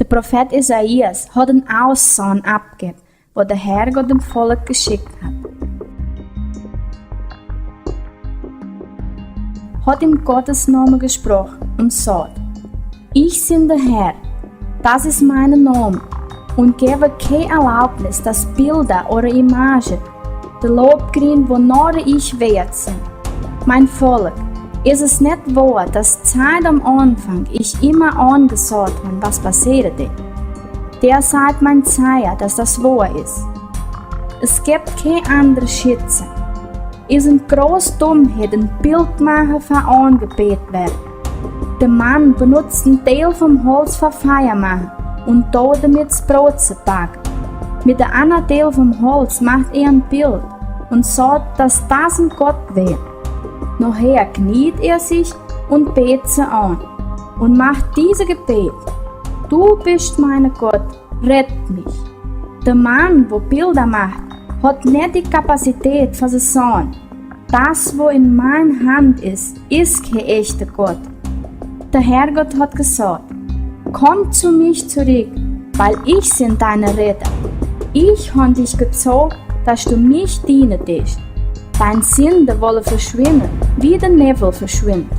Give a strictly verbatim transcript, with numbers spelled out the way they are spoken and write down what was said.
De Profeet Esaias haud een Aussaag aufjejäft, waut de Herrgott däm Volkj jeschekjt haud. Haud en Gottes Nomen jesprochen un säd: Ich bin der Herr, das ist mein Name, und gebe keine Erlaubnis, dass Bilder oder Image de Lob kriegen, wonach ich wert bin. Mein Volk, ist es nicht wahr, dass seit dem Anfang ich immer angesagt habe, was passieren wird? Der seid mein Zeuge, dass das wahr ist. Es gibt keine andere Schätze. Ist eine große Dummheit, ein Bild machen, für angebetet wird. Der Mann benutzt einen Teil vom Holz für Feuer machen und dort damit das Brot zu backen. Mit der anderen Teil vom Holz macht er ein Bild und sagt, dass das ein Gott wäre. Nachher kniet er sich und betet sie an und macht diese Gebet: Du bist mein Gott, rett mich. Der Mann, wo Bilder macht, hat nicht die Kapazität für zu sagen: Das, wo in meiner Hand ist, ist kein echter Gott. Der Herrgott hat gesagt: Komm zu mich zurück, weil ich bin dein Retter. Ich habe dich gezogen, dass du mich dienen tust. Deine Sünden wollen verschwinden, wie der Nebel verschwindet.